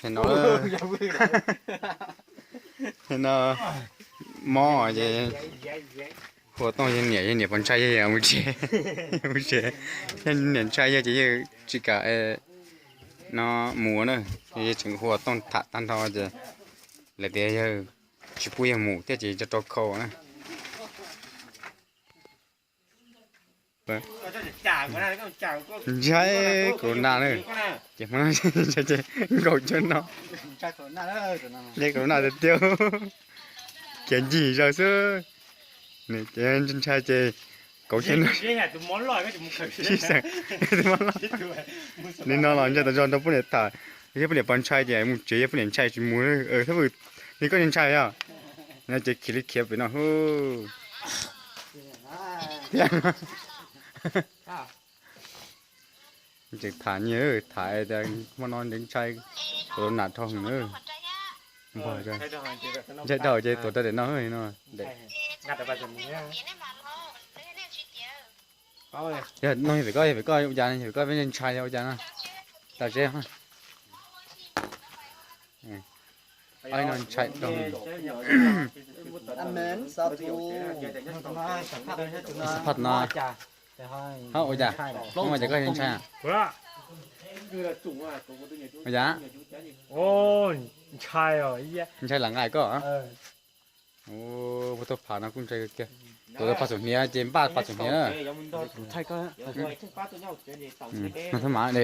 Hais no, hais no, mob ces hu tooj yawg niam, yawg niam pos ntshai yawg mus tsev, mus tsev. Yawg niam ntshai yawg ces yawg tsis kam no mus na, yawg tseem hu tooj tham tag nrho ces lawv tias yawg tsis pub yawg mus thiab ces yawg rau khau na. Ntshai corona na, ces hmo no ntshai ces nkaum cov no, ntshai corona tiag tiag, khiav ncig zaws xwb. Ces ntshai ces kauv xwb no. Sib xeem, li no los ntshai tas zog nrog poj niam tham, yog poj niam pos ntshai ces mus tsev, yog poj niam ntshai tsis mus. Thiab, li koj ntshai os, no ces khiav li khiav pem no. Tseem tham nyias tham tias hmo no ntev ntshai corona dhau heev na. Npog, ntshai dhau ces tuav rau daim no no. Yog no yog pem koj, yog pem koj ua cas, yog pem koj peb ntshai ua cas no. Tas zeb, no ntshai dhau. Xab phaj no, hab ua cas, hab ua cas koj ntshai? Ua cas? Ntshai, ntshai lam nqaim koj. Puag thaum phav no kuj ntshai kiag. Tuav rau pas txhua hniav ces npaj pas txhua hniav na. Mas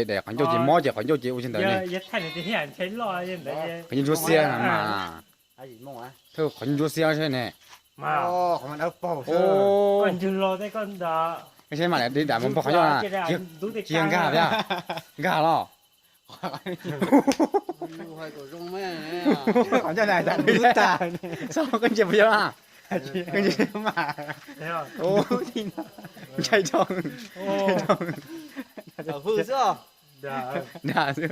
daim qhov ncauj ces mob ces qhov ncauj ces ua tsis ntawd ne. Qhov ncauj ntsuab xiab mas. Thawj qhov ncauj ntsuab xiab seb ne. Saib mam li dam mus npog qhov ncauj na. Tsis yog nkag thiab, nkag los. Qhov ncauj na, txhob koj ntsia puas yog na. Koj ntsia mas. Ntshai dhau, ntshai dhau. Dag xwb.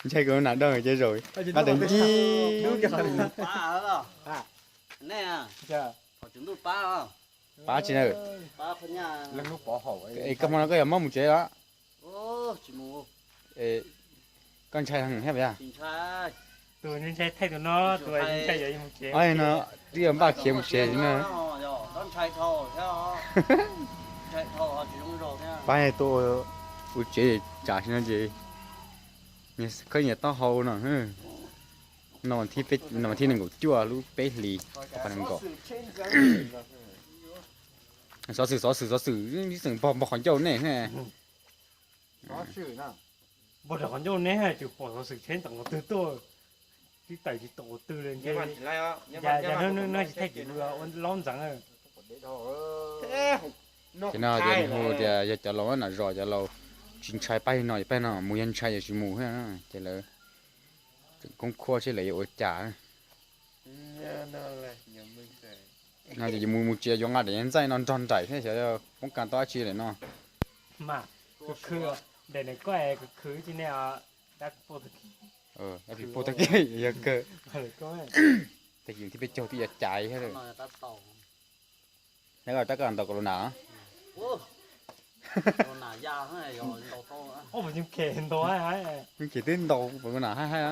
Ntshai corona dhau ces zaum qab tawm ncig. Pab tsis na. Es koj hmo no koj yuav mob mus tsev los? Koj ntshai heev thiab puas yog? Tus ntshai thaij tus no, tus ntshai yuav mus tsev. Twb yuav npaj khiav mus tsev na. Pab tuaj ua tsev tsam si no ces khawb nyias taub hau no. No thib nees nkaum cuaj lub peb hlis, nees nkaum. Xov xwm, xov xwm, xov xwm, ib xeem npog npog qhov ncauj nej. Npog rau qhov ncauj nej tsis pom xov xwm tsheb ntawm qhov twg tuaj, tib tawm tsis tau qhov twg li. Ces no tsis thaij ces ua laub ntxeev. Ces no ces hu tias yog cov laus na, zos cov laus tsis ntshai pab li no, pab no mus yog ntshai yog tsis mus thiab. Ces lawv tseem khoob khuab seb lawv yuav ua cas. No ces mus mus tsev yuav nqa daim ntxaij no nrog nraim thiab xyov poob kas tau dab tsi daim no. Mas, khwv, daim no koj khwv tsis ne. Pib pub tag kis yog kawg. Tag kis thib peb caug twb yuav caiv thiab. Neb tab koj ntaus corona? Yeej khes twb ntaus corona haib haib.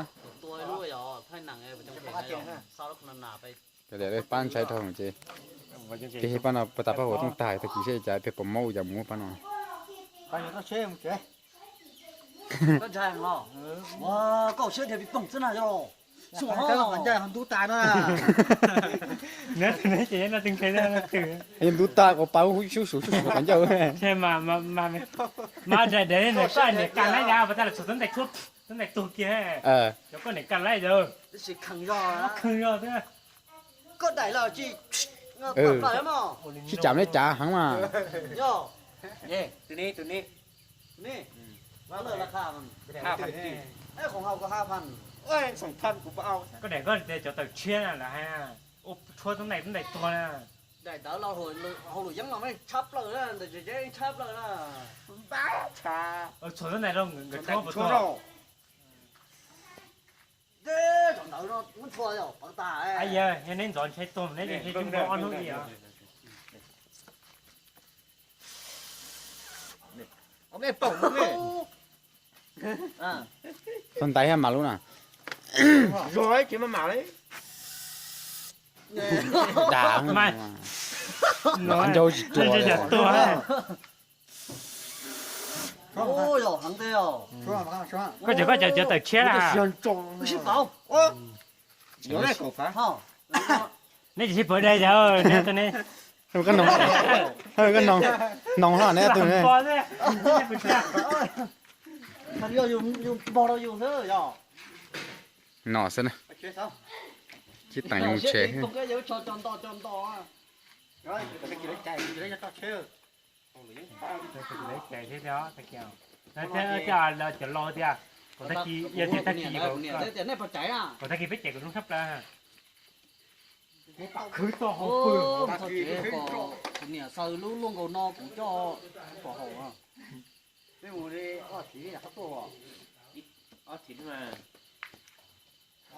Pab ntshai dhau ces, pab no pab tas pab huam tooj tag tag kis seb cas peb puas mob ua cas mus pab no. Ntub tas kuv pab ub sub sub sub qhov ncauj. Mas, mas, mas, mas, mas, niam ka laib ya, pas tas lawm txog tub ntais tuag kiag. Cov koj niam ka laib yog. Khwv zog, sib tsam neb cav heev mas. Koj niam koj tias cov tawm tshiab na lawv hais, ua tshuab tub ntais tub ntais tuag na. Daim ntawd los hauj lwm yeeb los tshab plaws na, ntawm tsev tshab plaws na. Txhuam tub ntais rau nkawd tshuab puas tuag? Deb, cov ntawd no muab ntxhua yog pov tag. Yog neb ntxov ntshai tuag neb ntshai tuag ob hnub li os. Tau ntais thiab mas lub na. Dag, ncaub tsis tua li. Koj cov, koj cov cov tawm tshiab na. Neb tsis paub dai cov ne. Koj noog, koj noog, noog hlo neb tus ne. No xwb na. Cib teem yus tsev. Cov laus tias, kom tag kis, kom tag kis peb cem kom zoo tshaj plaws. Khwv txoj hauv pw. Kuv niam xaws lub luaj nkaus no kuv coj pom haum. Peb mus li ob txiv qhov tuaj, ob txiv mas.